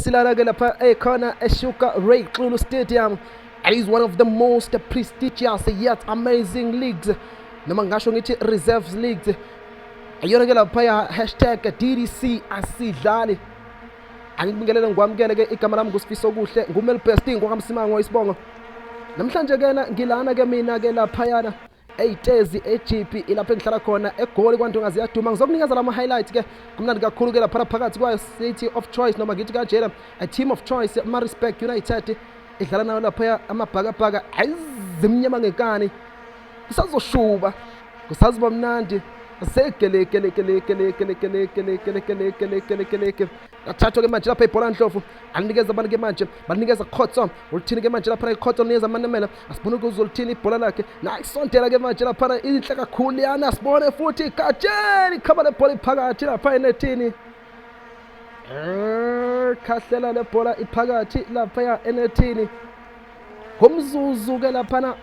Silana ke lapha ekhona eSugar Ray Xulu Stadium. It is one of the most prestigious yet amazing leagues, noma ngingasho ngithi reserves leagues. Iyona ke laphaya #DDC asidlali. Angikubingelele, ngikwamukele ke. Igama lami nguSifiso Kuhle, ngumel best ngwakamsimango isibongo. Namhlanje kena ngilana ke mina ke laphayana eyitezi eJipi, ilapho engihlala khona eGoli, kwaNdonga ziyaduma. Ngizokunikeza lama highlights ke. Kumnandi kakhulu ke lapha phakathi kwayo City of Choice, noma ngithi kanjena a Team of Choice, Maritzburg United idlala nayo laphaya Amabhakabhaka Ayizimnyama ngenkani. Kusazoshuba, kusazoba mnandi. Segelekelekelekelekelekelekelekelekelekelekeleke. Lathathwa ke manje lapha ibhola, Ndlovu alinikeza abantu ke manje, banikeza Khotso. Ulithini ke manje lapha ikhotso? Linikeza Amanemela. Asibone ukuthi uzolithini ibhola lakhe. Nayisondela ke manje lapha, inhle kakhulu yana. Sibone futhi Gatsheni khaba lebhola iphakathi lapha enethini. Khahlela lebhola iphakathi lapha enethini ngomzuzu ke laphana.